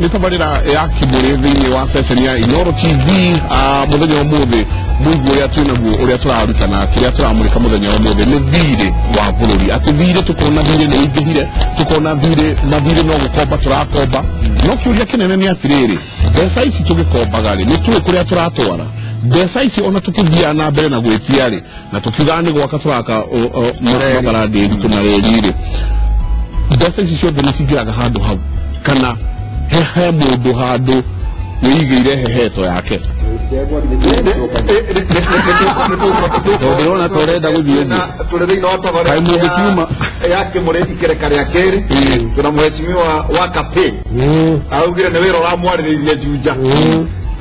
Nĩ tabarĩra ya Kĩmũrĩ thĩinĩ wa ceceni ya Inoro TV. Mũthenya wa ũmũthĩ mũigu ũrĩa twĩnaguo, ũrĩa tũrarutana, kĩrĩa tũramũrĩka mũthenya wa ũmũthĩ nĩ thirĩ wa bũrũri, atĩ thirĩ tũkona thirĩ nĩ ũingĩhire, tũkona thirĩ mathirĩ no gũkomba tũrakomba, no kĩũria kĩnene nĩ atĩrĩrĩ, mbeca ici tũgĩkombaga rĩ, nĩ tũĩ kũrĩa tũratwara mbeca ici? Ona tũkĩthiaga na mbere na gwĩtia rĩ, na tũkiugaga nĩ gwaka tũraka mabarandĩri tũmareri rĩ, mbeca ici ciothe nĩ cingĩraga handũ hau kana he mũndũ handũ wĩigĩire heheto yake? Ndĩrona ta ũrenda gũthiĩ ũguo. Tũrĩ thĩinĩ wa tabarĩra Kaĩ mũngĩkiuma? ya Kĩmũrĩ ikereka rĩa kerĩ. Tũna mheshimiwa wa Kapĩ, augire nĩ wĩra ũramwarĩrĩirie Juja,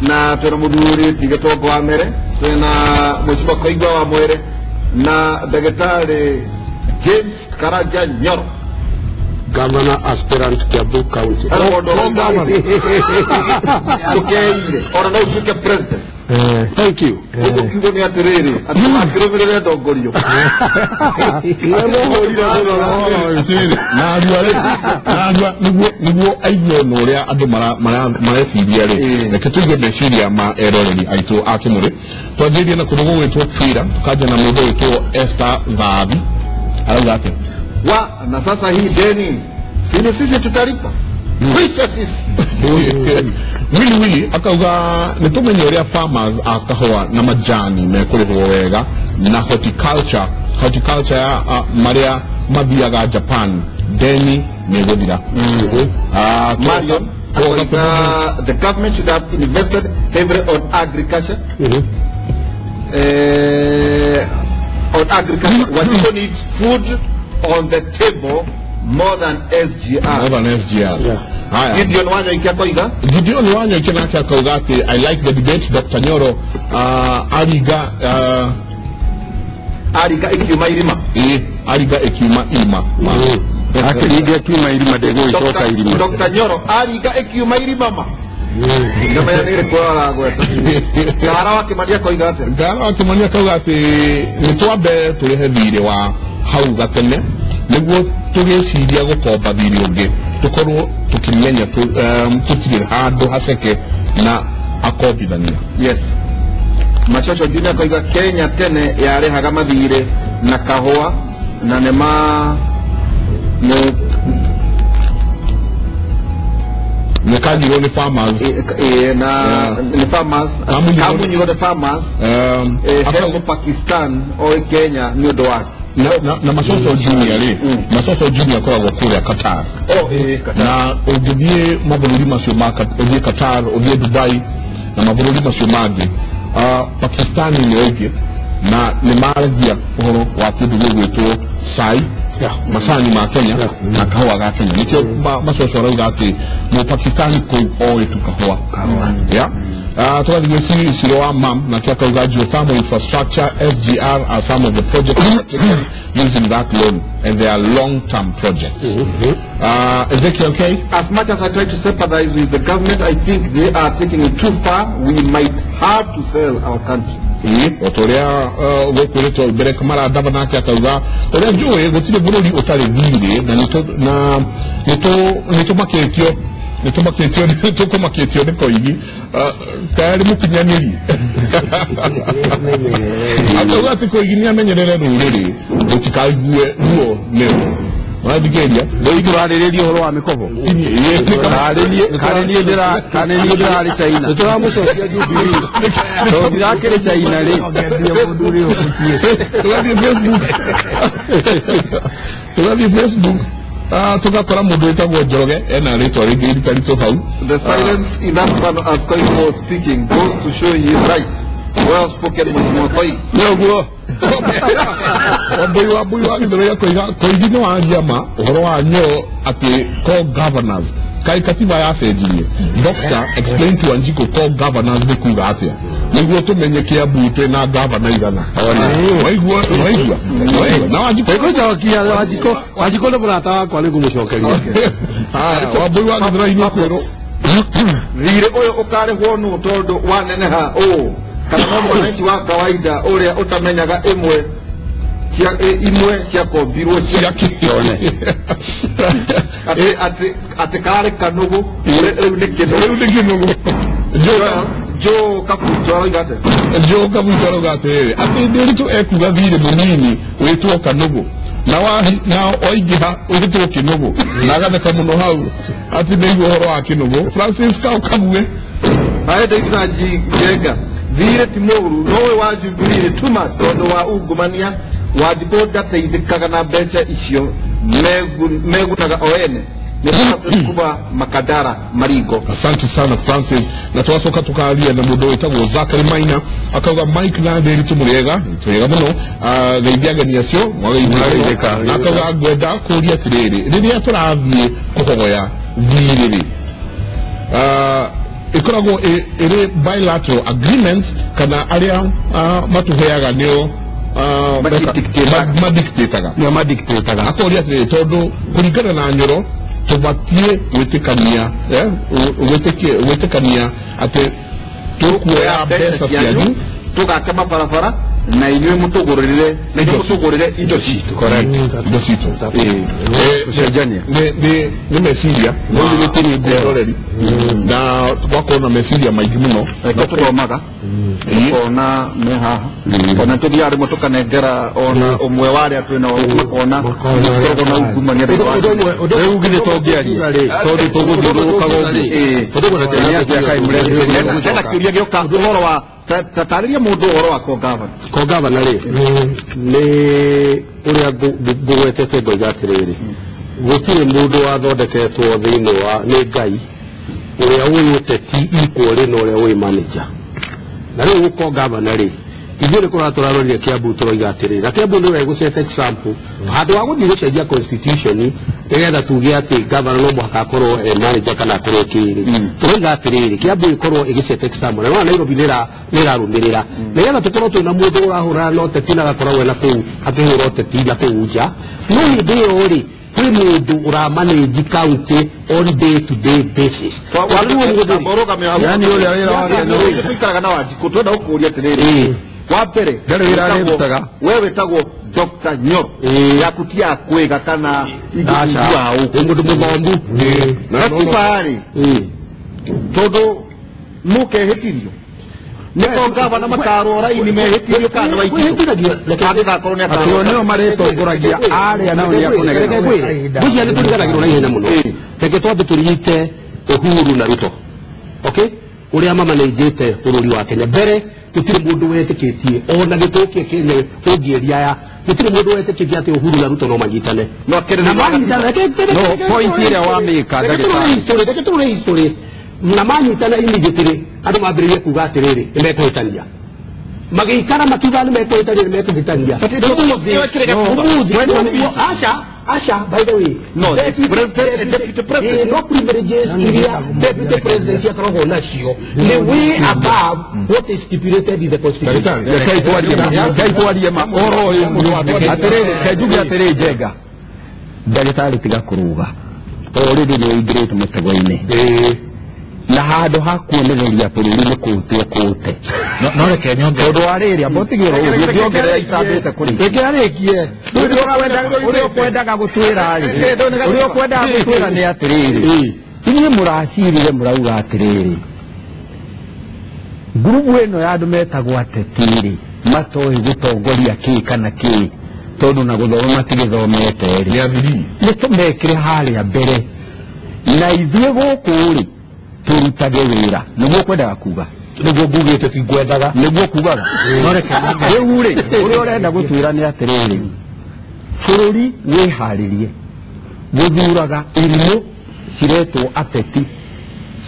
na twĩna mũthuri ti Gĩtongo wa Mere, twĩna mheshimiwa Koigwa wa Mwere na ndagĩtarĩ James Karanja Nyoro. Governor aspirant, Kiambu County. Tũkeire ona no ũtuĩke president. Thank you. Ũguo kiugo nĩ atĩrĩrĩ, atĩ makĩrũmĩrĩre ndongorio. Narua rĩ, narua nĩguo aigue na ũrĩa andũ mareciria rĩ, reke tũigue meciria ma eroreri aitũ a Kĩmũrĩ. Twanjĩrĩrie na kũndũ gũgwĩtwo Twira, tũkanjia na mũndũ wĩtwo Esther Thabi, arauga atĩa? Wa na sasa hii deni sini sisi tutalipa kwisha sisi. Wili Wili akauga nĩ tũmenye ũrĩa farmers a kahũa na majani mekũrĩhwo wega na horticulture ya marĩa mathiaga Japan, deni nĩ gũthira. Marion akoiga the government should have invested heavily on agriculture. On agriculture, Wajiko needs food on the table more than SGR. More than SGR. Haya. Gideon Wanyoike akoiga Gideon Wanyoike nake akauga atĩ I like the debate, Dr. Nyoro ariga ariga ikiuma irima. Ĩ, ariga ĩkiuma irima. Akĩringa ĩkiuma irima, ndĩgũgĩcoka irima. Dr. Nyoro ariga ikiuma irima ma ndamenya nĩ ĩrĩkũ aragweta. Kahara wa Kĩmani akoiga atĩa? Ngara wa Kĩmani akauga atĩ nĩ twambe tũrĩhe thirĩ wa hau gatene nĩguo tũgĩciria gũkomba thirĩ ũngĩ tũkorwo tũkĩmenya tũtirĩ handũ haceke na akombithania. Yes. Machocho Junior akoiga Kenya tene yarĩhaga mathirĩ na kahũa na nĩma nĩ nĩ kanyirwo nĩ farmers. Na nĩ farmers. Kamunyirwo nĩ farmers. Heho Pakistan o Kenya nĩ ũndũ wake. Na Macoco Junior rĩ, Macoco Junior akoragwo kũrĩa Qatar. Oh, Qatar. Na ũngĩthiĩ mabũrũri macio ma ũthiĩ Qatar, ũthiĩ Dubai na mabũrũri macio mangĩ, Pakistani nĩ aingĩ na nĩ maragia ũhoro wa kĩndũ gĩgwĩtwo cai, macani ma Kenya na kahũa ga Kenya. Nĩkĩo Macoco arauga atĩ Mũpakistani kũu oĩ tu kahũa. Yeah. Tũgathiĩ gwĩ Ciro wa Mam, nake akauga geothermal infrastructure, SGR are some of the projects undertaken using that loan and they are long-term projects. Ezekiel K. As much as I try to sympathize with the government, I think they are taking it too far. We might have to sell our country. Ĩĩ, o ta ũrĩa gwĩkwĩrĩtwo mbere, Kamara Ndaba nake akauga ũrĩa njũĩ gũtirĩ bũrũri ũtarĩ thirĩ na nĩtũmakĩtio nĩtũmakĩtio tũkũmakĩtio nĩ Koigi tayari mũkinyanĩri. Akauga atĩ Koigi nĩ amenyerere rũrĩrĩ rũtikaigue ruo nĩo wathikĩria. Rĩu tũrarĩrĩria ũhoro wa mĩkobo. Kana niĩ ndĩrarĩ China? Nĩtũramũcokia Jubilee. Tondũ ndirakĩrĩ China rĩ. Tũgathiĩ Facebook, tũgathiĩ Facebook, tũgakora mũndũ wĩtagwo Njoroge ena rĩtwa rĩngĩ ritaritũ hau. The silence in that panel as Koigi was speaking goes to show he is right. Well spoken, Mheshimiwa Koigi. Nĩ ũguo. Wambui wa Mbui wa Gĩthũrai akoiga Koigi nĩ waria ma ũhoro wa Nyoro atĩ co-governors kaĩ katiba yacenjirie. Doctor, explain to Wanjiko co-governors nĩ kuga atĩa nĩguo tũmenye Kiambu twĩ na gavana igana. Waigua, waigua, waigua na Wanjiko. Ngũcokia Wanjikũ. Wanjikũ nĩ mũrata wakwa, nĩ ngũmũcokeria. Haya, Wambui wa Gĩthũrai nĩ kwĩrwo Thirĩ ũyũ ũkarĩhwo nũ tondũ waneneha ũũ, kana no mwananchi wa kawaida ũrĩa ũtamenyaga ĩmwe Cia imwe ciakombirwo cia kĩone atĩ kararĩ kanugu rĩu nĩ kĩnũgũ. Rĩu nĩ kĩnũgũ. Joe Kabuto arauga atĩa? Joe Kabuto arauga atĩrĩrĩ, atĩ Ndiritu ekuga thirĩ mũnini wĩtwo kanugu na waingĩha wĩtwo kĩnũgũ, na agatheka mũno hau atĩ nĩigua ũhoro wa kĩnũgũ. Francis Kau Kabue aĩ David Njenga thirĩ ti mũũru no ũyũ wa Jubilee nĩ too much tondũ wa ungumania. Wanjikũ ndateithĩkaga na mbeca icio megunaga o ene. Nĩ Francis kuma Makadara Maringo. Asante sana Francis. Na twacoka tukaria na mũndũ wĩtagwo Zachary Maina akauga Mike na Ndiritu mũrĩega twega mũno, geithia ageni acio mwageithĩka. Na akauga ngwenda kũria atĩrĩrĩ, rĩrĩa tũrathiĩ kũhoya thirĩ rĩ, ĩkoragwo ĩrĩ bilateral agreement kana arĩa matũheaga nĩo madictataga? Nĩo madictataga. Akoria atĩrĩrĩ, tondũ kũringana na Nyoro tũbatiĩ gwĩtĩkania gwĩtĩkania atĩ tũkuoya mbeca cianyu tũgaka mabarabara na inyuĩ mũtũgũrĩre na inyuĩ mũtũgũrĩre indo citũ. Correct, indo citũ. Gũcenjania nĩ meciria mwĩroreri na tũgakorwo na meciria maingĩ mũno. Reke tũthomaga tũkona me haha ona tũthiaga rĩmwe tũkanengera ona ũmwe wa arĩa twĩnao makona tũkoragwo na ungumania. Rĩu githĩ tũngĩaria tondũ tũgũthiũrũrũkaga ũguo. Hena kĩũria gĩoka ũhoro wa tatarĩria mũndũ ũhoro wa ko-gavana. Ko-gavana rĩ nĩ ũrĩa ngũgwetete ngoiga atĩrĩrĩ, gũtirĩ mũndũ wathondeketwo thĩinĩ wa nĩ Ngai ũrĩa ũĩ ũteti equally na ũrĩa ũĩ manager. Na rĩu ko-gavana rĩ ithuĩ nĩ kũrora tũrarorire Kiambu tũroiga atĩrĩrĩ, na Kiambu nĩwe gũceta example handũ wa gũthiĩ gũcenjia constitution nĩgetha tuge atĩ gavana no mũhaka akorwo e manager kana akorwo kĩrĩ, tũroiga atĩrĩrĩ Kiambu ĩkorwo ĩgĩceta example na nĩwona Nairobi nĩrarũmĩrĩra nĩgetha tũkorwo twĩna mũndũ ũrahũrana na ũteti na agakoragwo ena kũu akĩhũra ũteti na kũu nja. No hĩndĩ ĩyo rĩ kwĩ mũndũ ũramanage county on day to day basis. Yani ũrĩa wĩra wake nĩ tũikaraga na Wanjikũ twenda gũkũria atĩrĩrĩ, wa mbere ndarĩ wĩra arĩrutaga. We wĩtagwo Dr. Nyoro yaku ti ya kwĩga kana Aca, nĩ mũndũ mũthomu. Gatiba rĩ tondũ mũkehĩtirio nĩ ko-gavana makarwo raini mehĩtirio kana nĩ waititũ angĩgakorwo nĩ Atĩ nĩo marĩtongoragia arĩa nao nĩ akũnegera. Ngwĩciria nĩ tũriganagĩrwo na ihenya mũno. Reke twambe tũnyite Uhuru na Ruto, okay, ũrĩa mamanĩnjĩte bũrũri wa Kenya. Mbere gũtirĩ mũndũ wetĩkĩtie ona gĩtũkia Kenya ũngĩeria aya gũtirĩ mũndũ wetĩkĩtie atĩ Uhuru na Ruto no manyitane. No Na manyitane No point ĩrĩa wamĩka ndagĩtarĩ. Reke tũrore history na manyitana immediately andũ mambĩrĩrie kuga atĩrĩrĩ nĩ mekũhĩtania. Magĩikara makiuga nĩ mekũhĩtania nĩ mekũhĩtania. Ũmũthĩ aca aca by the way No, deputy president. No privileges iria deputy president akoragwo nacio nĩ way above what is stipulated in the constitution. Rekei twarie ma ũhoro ũyũ atĩrĩrĩ, reke njuge atĩrĩ Njenga, ndagĩtarĩ tiga kũrũga already nĩ ũingĩrĩte mũtego-inĩ na handũ ha kuonereria bũrũri nĩ kũũte ũkũũte. No reke nyongerere tondũ wa rĩrĩ amba ũtige oro ũguo ngĩongerera itambĩte kũrĩ Reke arĩkie. Ũrĩa ũkwendaga gũtwĩra rĩ, ũrĩa ũkwendaga gũtwĩra nĩ atĩrĩrĩ, inyuĩ mũracirire mũrauga atĩrĩrĩ, ngurubu ĩno ya andũ metagwo ateti rĩ matoĩ gũtongoria kĩ kana kĩ tondũ na gũthoma matigĩthomete rĩ, nĩ athiri nĩ tũmekĩre harĩa mbere na ithuĩ gũkũ rĩ tũrutage wĩra. Nĩguo kwendaga kuga? Nĩguo ngugĩte ti ngwendaga. Nĩguo kugaga. Rĩu rĩ ũrĩa ũrenda gũtwĩra nĩ atĩrĩrĩ, bũrũri wĩharĩrie gũthuraga irimũ ciretwo ateti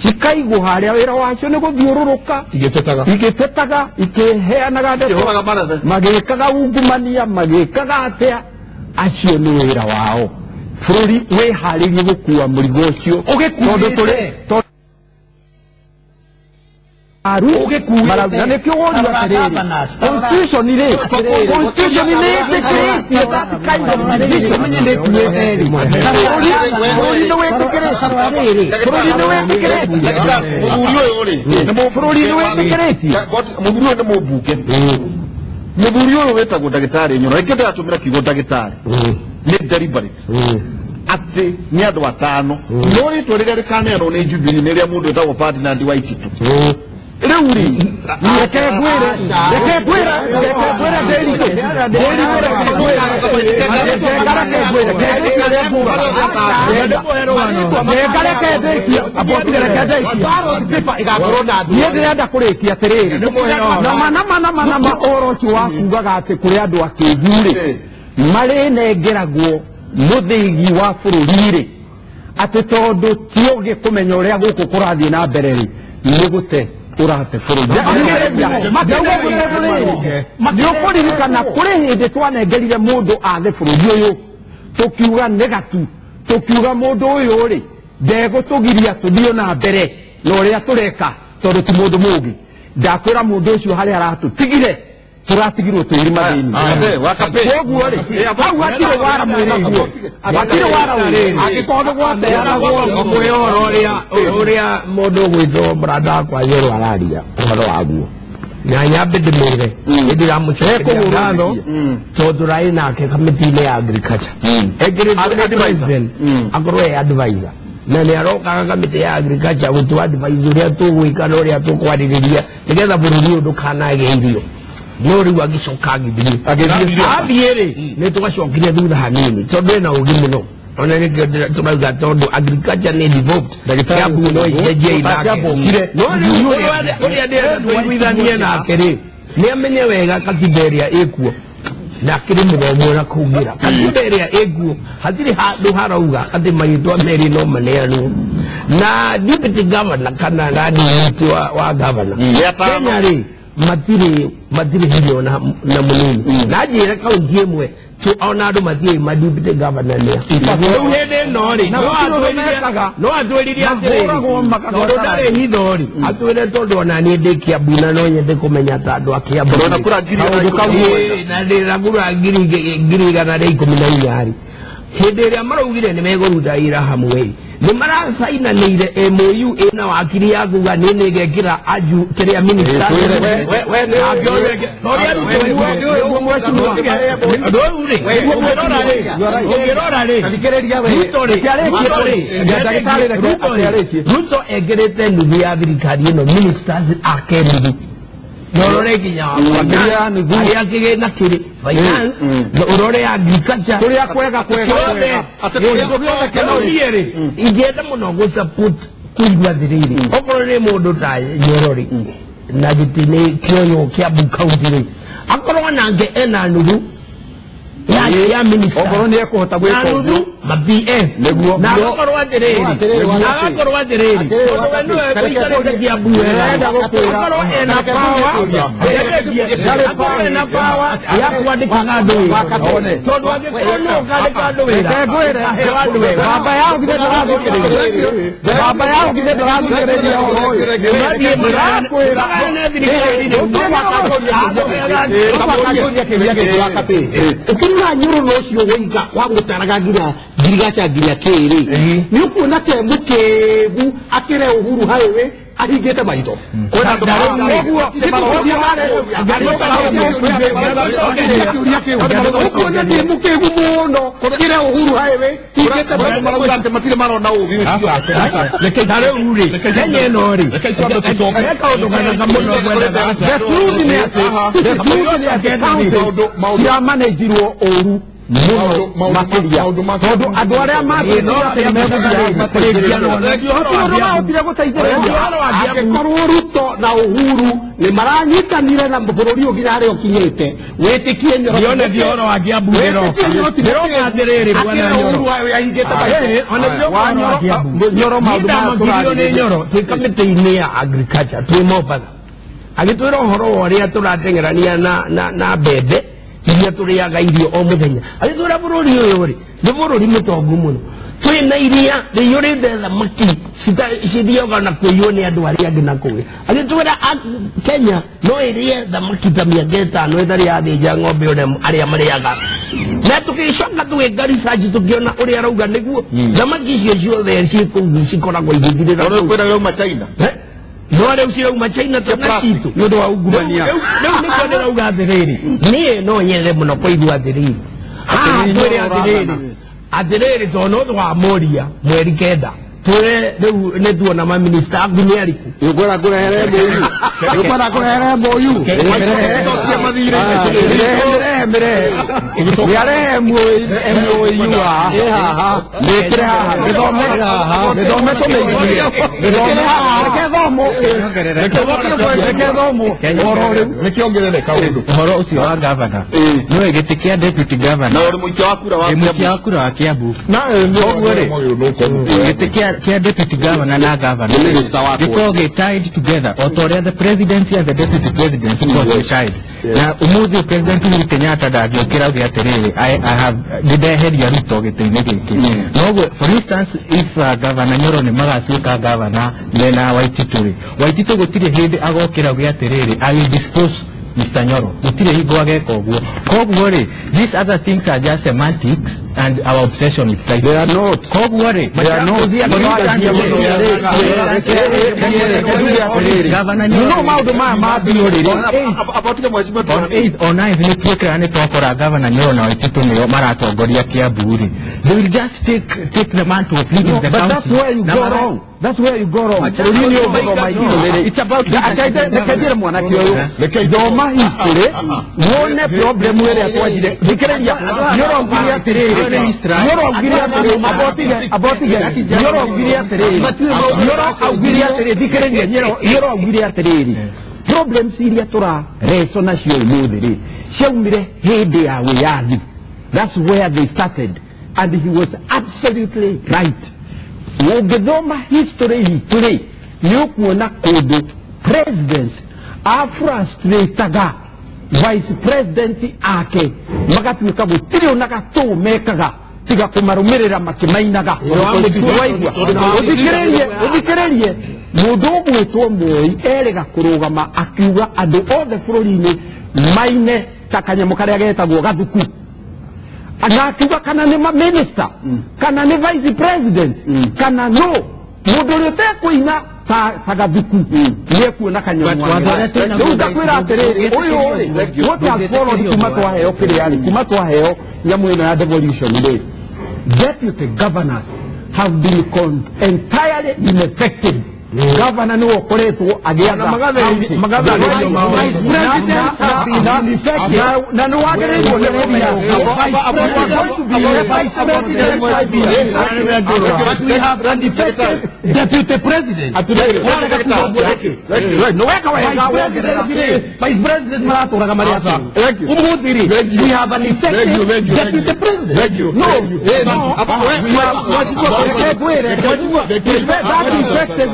cikaigwo harĩa wĩra wacio nĩ gũthiũrũrũka igĩtetaga igĩtetaga ikĩheanaga ndeto magĩkaga ungumania magĩkaga atĩa, acio nĩ wĩra wao. Bũrũri wĩharĩrie gũkua mũrigo ũcio tondũ tũrĩ na nĩkĩo woria atĩrĩrĩ, constitution rĩ, constitution nĩ ĩtĩkĩrĩtie that kind of decision. Bũrũri nĩ wĩtĩkĩrĩtie, bũrũri nĩ wĩtĩkĩrĩtie, bũrũri nĩ wĩtĩkĩrĩtie. Mũthuri ũyũ nĩ mũmbunge. Muthuri uyu wetagwo ndagitari Nyoro reke ndiratumira kiugo ndagitari ni deliberate ati ni andu atano no ritwa riria rikaneanwo ni Jubilee ni ria mundu wetagwo Ferdinand Waititu. Riu ri reke ngwire niä ndärenda kå rä kia atä rä rä nama å ũcio wa kugaga atä kå rä andå akä rä marä nengeragwo må thĩgi wa bå rå ri rä atä tondå tiågä kå menya å rä a gå kå kå rathiä na mbere rä nä gå te urate bũrũri. Nĩ ũkũririkana kũrĩ hĩndĩ twanengerire mũndũ athe bũrũri ũyũ tũkiuga nĩ gatu tũkiuga mũndũ ũyũ rĩ ndegũtũgiria tũthiĩ na mbere na ũrĩa tũreka tondũ ti mũndũ mũũgĩ. Ndakwĩra mũndũ ũcio harĩa aratũtigire tũratigirwo twĩ irima thĩinĩ. Koguo rĩ hau hatirĩ wara mwĩnaguo hatirĩ wara wĩrĩ angĩkorwo nĩ gwateanagwo ngũĩ ũhoro ũrĩa mũndũ ũgwĩtwo brada wakwa Nyoro araria ũhoro waguo na nyambe ndĩmwĩre nĩndĩramũcokeria ngatho tondũ tũrarĩ nake kamĩtĩ-inĩ ya agriculture ekĩrĩtwo nĩ president akorwo e advisor na nĩ arokaga kamĩtĩ ya agriculture gũtũ advise ũrĩa tũgwĩka na ũrĩa tũkwarĩrĩria nĩgetha bũrũri ũyũ ndũkanage irio no rĩu agĩcoka agĩthiĩ athiĩ rĩ nĩ twacokire thutha hanini tondũ ena ũgĩ mũno ona nĩkĩo tũrauga tondũ agriculture nĩ developed Kiambu no icenjie ithake no rĩu ũrĩa ndĩrenda tũiguithanie nake rĩ nĩ amenye wega katiba ĩrĩa ĩkuo na akĩrĩ mũthomu na kũngĩra katiba ĩrĩa ĩkuo hatirĩ handũ harauga atĩ marĩtwa merĩ no maneanwo na deputy governor kana nani wa governor Kenya rĩ matirĩ hinya na mũnini na njĩre kaunti ĩmwe ona andũ matiũĩ ma deputy governor nĩa rĩu hĩndĩ ĩno rĩ no atwĩrire atĩrĩrĩ tondũ ndarĩ hitho rĩ atwĩre tondũ ona niĩ ndĩ Kiambu na no nyende kũmenya ta andũ a Kiambu na ndĩna kura 114,000 rĩ hĩndĩ ĩrĩa maraugire nĩ megũruta wĩra hamwe nĩ maracainanĩire MOU ĩna wakiri ya kuga nĩ nĩngekĩra anju kĩrĩa minister Ruto ekĩrĩte nuthu ya thirikari ĩno ministers ake nuthu norore nginya harĩa kĩgĩna kĩrĩ finance ũrore agriculture kũrĩa kwega kwega kwega ingĩenda mũno gũ support kũigua thirĩrĩ okorwo nĩ mũndũ ta Nyoro rĩ na gĩtĩ nĩ kĩoywo Kiambu county rĩ akorwo nake ena nuthu ya minister okorwo nĩ ekũhota gwĩka nuthu ma PS nĩguo na agakorwo atĩrĩrĩ tondũ we nĩwe ũikarĩte Kiambu wega akorwo ena power ya kwandĩkaga andũ wĩra tondũ angĩkorwo nĩwe ũkandĩka andũ wĩra aheo andũ wega baba yao githĩ ndũrathikĩrĩria ũhoro ũyũ ukirora Nyoro no ũcio woiga wa gũtaraga nginya ngirigaca nginya kĩrĩ nĩ ũkuona te mũkĩgu akĩre Uhuru highway ahingĩte maitho ũkuona nĩ mũkĩgu mũno kĩre Uhuru highway hingĩte maitho marauga atĩ matirĩ marona ũgĩ ũcio ta rĩu rĩ Kenya ĩno rĩ he kaũndũ gathaka mũno ngwendaga the truth nĩ atĩ county ciamanĩnjirwo ũru mũno makĩria tondũ andũ arĩa matĩrĩmahotire gũteithĩrĩria angĩkorwo Ruto na Uhuru nĩ maranyitanire na bũrũri ũyũ nginya harĩa ũkinyĩte wĩtĩkie Nyoro ũhoro wa Kiambu ndĩrauga atĩrĩrĩ bwana Nyoro Nyoro maũndũ maya nĩ Nyoro twĩ kamĩtĩ-inĩ ya agriculture twĩ Mombatha agĩtwĩra ũhoro wa ũrĩa tũrateng'erania na mbembe iria tũrĩaga irio o mũthenya agĩtwĩra bũrũri ũyũ rĩ nĩ bũrũri mũtongu mũno twĩna iria rĩiyũrĩte thamaki cithiaga na kũiywo nĩ andũ arĩa angĩ na kũrĩa agĩtwĩra Kenya no ĩrĩe thamaki ta mĩaka ĩtano ĩtarĩ yathĩnja ng'ombe ũrĩa arĩa marĩaga na tũgĩcoka tũgĩka research tũkĩona ũrĩa arauga nĩguo thamaki icio ciothe ciĩ kũu cikoragwo igĩthirĩra kwĩna yauma China No rĩu cirauma China tũna citũ nĩ ũndũ wa ungumania. Rĩu nĩkĩo ndĩrauga atĩrĩrĩ, niĩ no nyende mũno kũigua atĩrĩrĩ haha twĩre atĩrĩrĩ atĩrĩrĩ tondũ no tũkamũria mweri 9 twĩre rĩu nĩ tuona maminista aku nĩ arĩkũ. Ũkwenda kũrehere MOU? Ũkwenda kũrehere MOU? Mĩrehe nĩarehe MOU haha mĩkĩre haha mĩthome mĩthome tũmĩikie mĩkĩre haha reke thomwo reke thomwo oro rĩu nĩkĩongerere kaũndũ ũhoro ũcio wa governor nĩwe gĩtĩ kĩa deputy governor na ũrĩ mũikia wa kura wa mũikia wa kura wa Kiambu na koguo rĩ gĩtĩ kĩa deputy governor na governor gĩkoragwo gĩ tied together o ta ũrĩa the presidency and the deputy president ikoragwo tied. Na ũmũthĩ President Uhuru Kenyatta ndangĩũkĩra auge atĩrĩrĩ I have nĩndeheria Ruto gĩtĩ-inĩ gĩkĩ. Noguo for instance if Governor Nyoro nĩ magatuĩka governor mena Waititu rĩ, Waititu gũtirĩ hĩndĩ agokĩra auge atĩrĩrĩ I will dispose Mr. Nyoro, gũtirĩ hingo ageka ũguo. Koguo rĩ these other things are just semantics and our obsession with title. They are not. Koguo rĩ they are not. Governor You know maũndũ maya ma mbio rĩ on 8th or 9th nĩ tuĩkĩra nĩ twakora Governor Nyoro na Waititu nĩo maratongoria Kiambu rĩ, they will just take the mantle of leading the But county. that's where you go wrong. That's where you go wrong. Bũrũri-inĩ ũyũ gũthoma history. It's about Reke njĩre mwanake ũyũ thoma history wone problem ĩrĩa twanjire. Thikĩrĩria, nĩũraugire atĩrĩrĩ, nĩũraugire atĩrĩrĩ, abotige abotige, nĩũraugire atĩrĩrĩ, nĩũraugire atĩrĩrĩ, thikĩrĩria, nĩũraugire atĩrĩrĩ, problems iria tũrareco nacio ũmũthĩ rĩ ciaumire hĩndĩ ya wĩyathi. That's where they started and he was absolutely right. Ũngĩthoma history itũ rĩ nĩ ũkuona kũndũ president afrustrataga vice president ake magatuĩka gũtirĩ ona gatũ mekaga tiga kũmarũmĩrĩra makĩmainaga. Waigua? Ũthikĩrĩrie, ũthikĩrĩrie, mũndũ ũgwĩtwo Moi erĩga kũrũgama akiuga andũ othe bũrũri-inĩ maine ta kanyamũ karĩa getagwo gathuku, na akiuga kana nĩ minister kana nĩ vice president kana no mũndũ ũrĩa ũtekũina ta gathuku nĩekuona kanyamũ. Rĩu ndakwĩra atĩrĩrĩ, ũyũ rĩ what has followed kuma twaheo kĩrĩa rĩ, kuma twaheo nyamũ ĩno ya devolution rĩ, deputy governors have been entirely ineffective. Governor nĩwe ũkoretwo agĩatha na nĩ wagĩrĩirwo nĩ kũmenya deputy president nĩweka wega wongerera vice president maratũraga marĩ atĩa ũmũthĩ rĩ we have an effective deputy president. No, reke ngwĩre that effective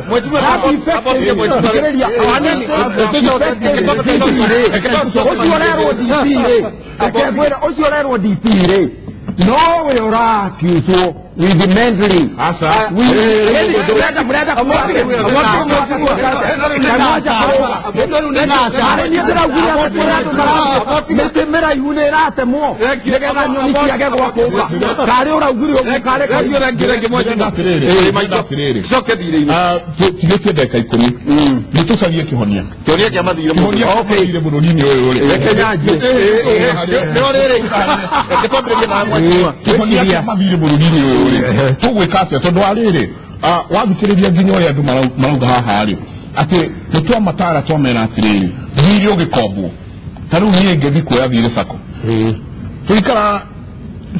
ũcio ũrerwo DP rĩ, reke ngwĩre ũcio ũrerwo DP rĩ nowe ũrakiutwo with mentally. Mĩtĩ mĩraihu nĩ ĩratemwo nĩgetha nyoni ciage gwa kũũmba. Karĩ ũraugire ũguo karĩ coke thirĩ-inĩ tigĩtie ndagĩka 10 nĩ tũcarie kĩhonia kĩhonia kĩa mathirĩ kĩhonia kĩa mathirĩ bũrũri-inĩ ũyũ rĩ reke nyanjie no rĩrĩ reke twambĩrĩrie na mwachiwa kĩhonia kĩa mathirĩ bũrũri-inĩ ũyũ rĩ tũgwĩka atĩa tondũ wa rĩrĩ wathikĩrĩria nginya ũrĩa andũ marauga haha rĩ atĩ nĩ twamatara twamera atĩrĩrĩ thirĩ ũgĩkombwo ta rĩu niĩ ngĩthiĩ kuoya thirĩ sacco tũikara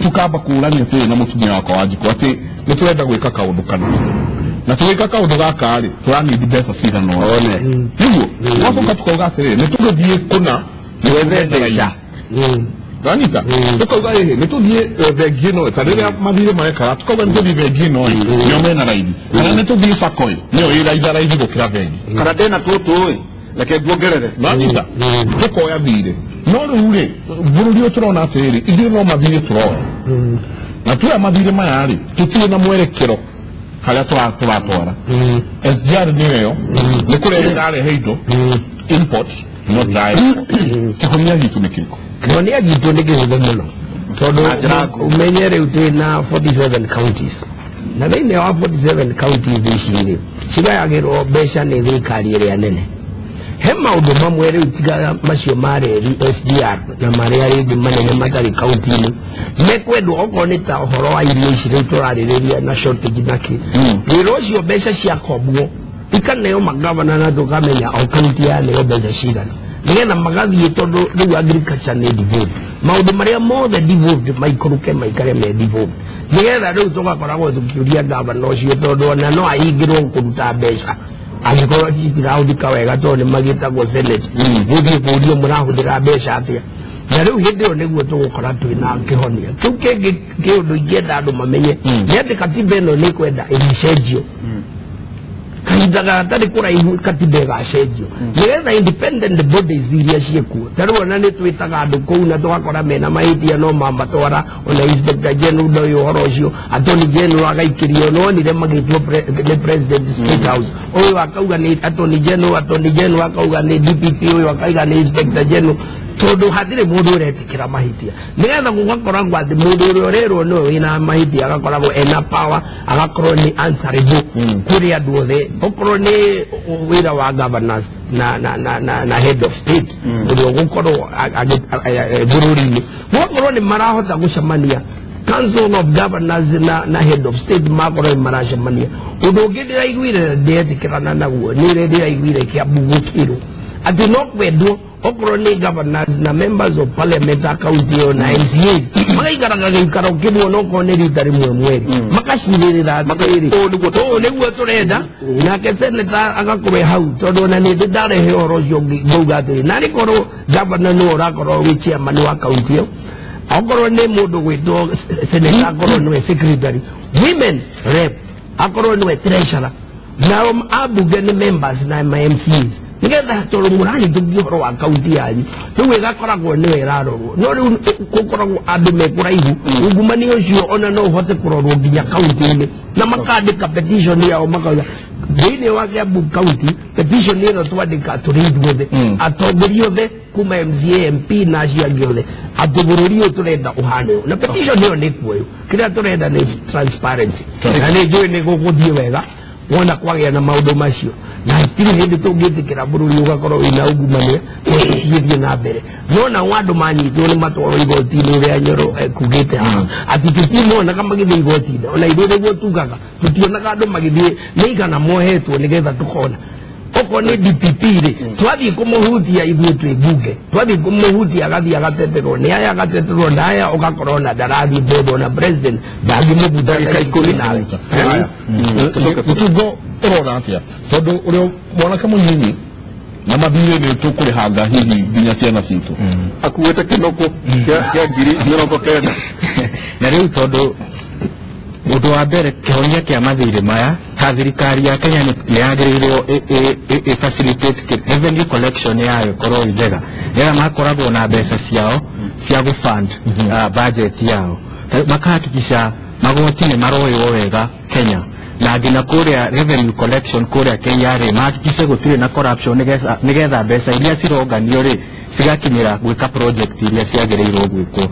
tukamba kũrania atĩrĩ na mũtumia wakwa wa njiko atĩ nĩ tũrenda gwĩka kaũndũ kana na tũgĩka kaũndũ gaka rĩ tũranindi mbeca cigana ũna nĩguo twacoka tukauga atĩrĩrĩ nĩ tũgũthiĩ kũna twethe mbeca Ranita tukauga ĩhĩ nĩ tũthiĩ bengi ĩno ta rĩrĩa mathirĩ marekaga tukauga nĩ tũthiĩ bengi ĩno ĩ nĩo mena raithi kana nĩ tũthiĩ sacco ĩ nĩyo ĩ raitha raithi gũkĩra bengi kana ndĩna tũtũ ĩ reke nguongerere Ranita tũkoya thirĩ no rĩu rĩ bũrũri ũyũ tũrona atĩrĩrĩ ithuĩ no mathirĩ tũroya na tuoya mathirĩ maya rĩ tũtirĩ na mwerekero harĩa tũratwara SGR nĩyo ĩyo nĩ kũrehe ĩrarehe indo import not export kĩhonia gitũ nĩ kĩrĩkũ? Kĩhonia gitũ nĩ kĩhũthũ mũno tondũ ũmenye rĩu twĩna 47 counties na thĩinĩ wa 47 counties ici rĩ Cigayagĩrwo mbeca nĩ thirikari ĩrĩa nene. He maũndũ mamwe rĩu tiga macio ma reri SGR na marĩa rĩngĩ manene matarĩ kaunti-inĩ mekwendwo, okorwo nĩ ta ũhoro wa irio ici rĩu tũrarĩrĩria na shortage na kĩ, wĩra ũcio mbeca ciakombwo ikaneo magavana na tũkamenya o kaunti yaneo mbeca cigana, nĩgetha magathiĩ, tondũ rĩu agriculture nĩ devolved, maũndũ marĩa mothe devolved maikũrũke maikare me devolved, nĩgetha rĩu tũgakoragwo tũkĩũria gavana ũcio, tondũ ona no ahingĩrwo kũruta mbeca angĩkorwo citirahũthĩka wega, tondũ nĩ magĩtagwo senate gũthiĩ kũũrio mũrahũthĩra mbeca atĩa. Na rĩu hĩndĩ ĩyo nĩguo tũgũkora twĩna kĩhonia kĩu kĩngĩ. Kĩũndũ ingĩenda andũ mamenye nĩ atĩ katiba ĩno nĩ kwenda ĩgĩcenjio kahinda gatarĩ kũraihu. Katiba ĩgacenjio nĩgetha independent bodies iria ciĩkuo, ta rĩu ona nĩ twĩtaga andũ kũu na tũgakora mena mahĩtia no mamatwara, ona inspector general ndoĩ ũhoro ũcio, attorney general agaikĩrio, nonire magĩtwo nĩ president State House, ũyũ akauga nĩ attorney general, attorney general akauga nĩ DPP, ũyũ akauga nĩ inspector general, tondũ hatirĩ mũndũ ũretĩkĩra mahĩtia, nĩgetha gũgakoragwo atĩ mũndũ ũrĩa ũrerwo nĩwe wĩna mahĩtia agakoragwo ena power, agakorwo nĩ answerable kũrĩ andũ othe, okorwo nĩ wĩra wa governors na head of state ũrĩa ũgũkorwo bũrũri-inĩ, gũgakorwo nĩ marahota gũcemania council of governors na head of state, makorwo nĩ maracemania. Ũndũ ũngĩ ndĩraiguire ndĩretĩkĩrana naguo nĩ ũrĩa ndĩraiguire Kĩambu gũkĩrwo atĩ no kwendwo okorwo nĩ governors na members of parliament a kaunti ĩyo na MCAs magaikaraga gĩikaro kĩmwe, no korwo nĩ rita rĩmwe mweri, makacirĩrĩra atĩrĩrĩ, ũũ nĩguo tũrenda, nake senator agakorwo hau, tondũ ona nĩ ndarehe ũhoro ũcio ngauga atĩrĩ, narĩ korwo governor nĩwe ũrakorwo wĩ chairman wa kaunti ĩyo, okorwo nĩ mũndũ gwĩtwo senator akorwo nĩwe secretary, women rep akorwo nĩwe treasurer, nao ambunge nĩ members na ma MCAs, nigetha tondũ mũrahĩtũkia ũhoro wa kaunti yanyu, rĩu ĩgakoragwo nĩwe ĩrarorwo. No rĩu gũkoragwo andũ me kũraihu, ungumania ũcio ona no ũhote kũrorwo nginya kaunti-inĩ, na makandĩka petition yao makauga thĩinĩ wa Kiambu county petition ĩno twandĩka tũrĩ ithuothe atongoria othe kuma MCA, MP na acio angĩ othe, atĩ bũrũri ũyũ tũrenda ũhane ũũ, na petition ĩyo nĩ kuoywo. Kĩrĩa tũrenda nĩ transparency, na nĩ njũĩ nĩ gũgũthiĩ wega wona kwagĩa na maũndũ macio, na hatirĩ hĩndĩ tũngĩtĩkĩra bũrũri ũgakorwo wĩna ungumania ũgĩthiĩ na mbere. No nao andũ manyitwo nĩ matwarwo igoti-inĩ, ũrĩa Nyoro ekugĩte haha atĩ tũtimonaga magĩthiĩ igoti-inĩ, ona ithuĩ nĩguo tugaga tũtionaga andũ magĩthiĩ nĩ igana mohetwo, nĩgetha tũkona okorwo nĩ DPP rĩ, twathiĩ kũmũhutia ithuĩ twĩ mbunge, twathiĩ kũmũhutia agathiĩ agateterwo nĩ aya, agateterwo na aya, ũgakorwo na ndarathiĩ bondo na president ndangĩmũbuta. Ndagĩka 10 nawe. Mũtungo, ũrona atĩa, tondũ ũrĩa mwanake mũnyinyi na mathirĩ nĩ tũkũrĩhanga hihi nginya ciana citũ? Akuĩte kĩnũkũ kĩa 90,000. Na rĩu tondũ ũndũ wa mbere, kĩhonia kĩa mathirĩ maya, ta thirikari ya Kenya nĩ yagĩrĩirwo ĩ facilitate revenue collection yayo ĩkorwo ĩ njega, nĩgetha makoragwo na mbeca ciao cia gũfund budget yao. Makahakikisha magoti nĩ maroywo wega Kenya, na nginya kũrĩa revenue collection kũrĩa KRA mahakikishe gũtirĩ na corruption, nĩgetha mbeca iria cironganio rĩ cigakinyĩra gwĩka project iria ciagĩrĩirwo gwĩkwo.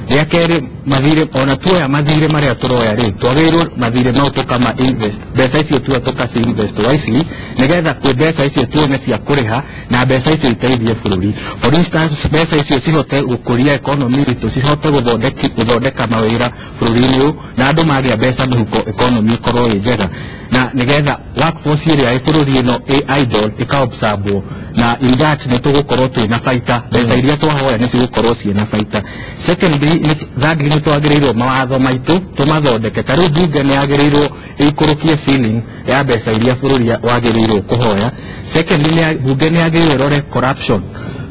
Rĩa kerĩ, mathirĩ ona tuoya mathirĩ marĩa tũroya rĩ, twagĩrĩirwo mathirĩ mau tũkama invest mbeca icio tuoya, tũkaci invest wisely, nĩgetha kwĩ mbeca icio tuone cia kũrĩha na mbeca icio iteithie bũrũri. For instance, mbeca icio cihote gũkũria economy itũ, cihote gũthondeka mawĩra bũrũri-inĩ ũyũ, na andũ magĩa mbeca mĩhuko, economy ĩkorwo ĩ njega, na nĩgetha workforce ĩrĩa ĩ bũrũri ĩno ĩ idle ĩka-absorbwo, na in that nĩ tũgũkorwo twĩna baita, mbeca iria twahoya nĩ cigũkorwo ciĩna baita. Secondly, thirdly, nĩ twagĩrĩirwo mawatho maitũ tũmathondeke. Ta rĩu bunge nĩ yagĩrĩirwo ĩikũrũkie ceiling ya mbeca iria bũrũri wagĩrĩirwo kũhoya. Secondly, bunge nĩ yagĩrĩirwo ĩrore corruption,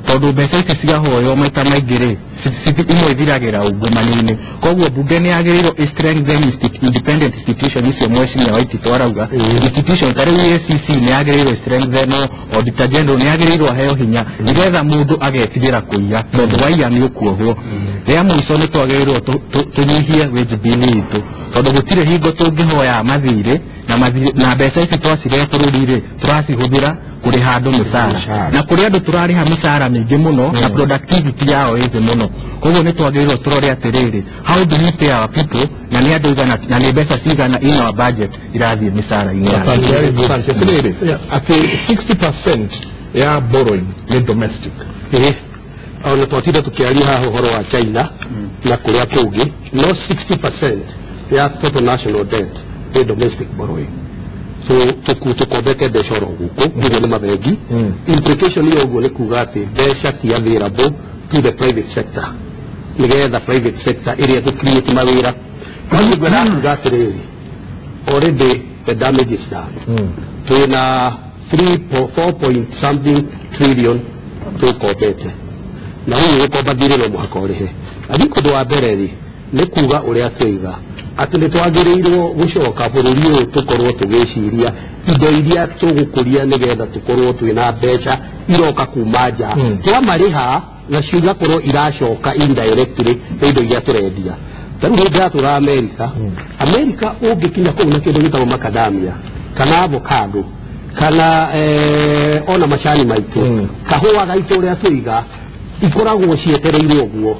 tondũ mbeca ici cigahoywo maita maingĩ rĩ, imwe ithiragĩra ungumania-inĩ. Koguo bunge nĩ yagĩrĩirwo ĩ strengthen independent institution icio mheshimiwa Waititũ arauga. Institution ta rĩu EACC nĩ yagĩrĩirwo strengthen, auditor general nĩ yagĩrĩirwo aheo hinya, nĩgetha mũndũ agetigĩra kũiya, tondũ waiya nĩ ũkuohwo. Rĩa mũico, nĩ twagĩrĩirwo tũnyihie wage bill itũ, tondũ gũtirĩ hingo tũngĩhoya mathirĩ na mbeca ici twacirehe bũrũri rĩ, tũracihũthĩra kũrĩha andũ mĩcara, na kũrĩ andũ tũrarĩha mĩcara mĩingĩ mũno na productivity yao ĩ thĩ mũno. Koguo nĩ twagĩrĩirwo tũrore atĩrĩrĩ, how do we pay our people na na nĩ andũ igana na nĩ mbeca cigana in our budget irathiĩ mĩcara-inĩ ya atĩ 60% ya borrowing nĩ domestic. Ona twatinda tukiaria haha ũhoro wa China na kũrĩa kũngĩ, no 60% ya total national debt nĩ domestic borrowing. So tukombete mbeca oro gũkũ, ũguo nĩ mabengi. Implication ya ũguo nĩ kuga atĩ mbeca ti available to the private sector, nĩgetha private sector ĩrĩa tũ create mawĩra. Koguo ngwenda kuga atĩrĩrĩ, already the damage is done. Twĩna 4 point something trillion tũkombete, na rĩu gũkomba thirĩ no mũhaka ũrĩhe. Athiĩ ũndũ wa mbere rĩ nĩ kuga ũrĩa twaiga atĩ nĩ twagĩrĩirwo gũcoka bũrũri ũyũ tũkorwo tũgĩciria indo iria tũgũkũria nĩgetha tũkorwo twĩna mbeca iroka kuma nja, twamarĩha nacio igakorwo iracoka indirectly nĩ indo iria tũrendia. Ta rĩu ndĩratũra America, America ũngĩkinya kũu na kĩndũ gĩtagwo macadamia kana avocado kana ona macani maitũ, kahũa gaitũ ũrĩa tũiga, ikoragwo cietereirwo ũguo.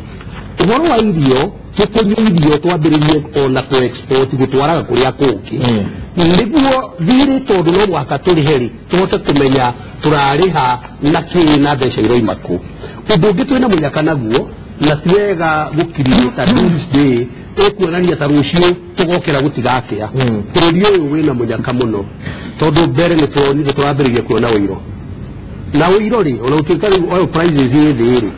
Ũhoro wa irio, tũkũrie irio twambĩrĩrie ona kũ export gũtwaraga kũrĩa kũngĩ, nĩguo thirĩ tondũ no mũhaka tũrĩhe rĩ, tũhote kũmenya tũrarĩha na kĩ na mbeca iroima kũ. Ũndũ ũngĩ twĩna mũnyaka naguo, na ti wega gũkiriĩta doomsday ĩkuonania ta rũciũ tũgokĩra gũtigakĩa. Bũrũri ũyũ wĩna mũnyaka mũno, tondũ mbere nĩ tuonire tũrambĩrĩria kuona ũiro, na ũiro rĩ ona gũtuĩka rĩu oil prices ĩ thĩ rĩ,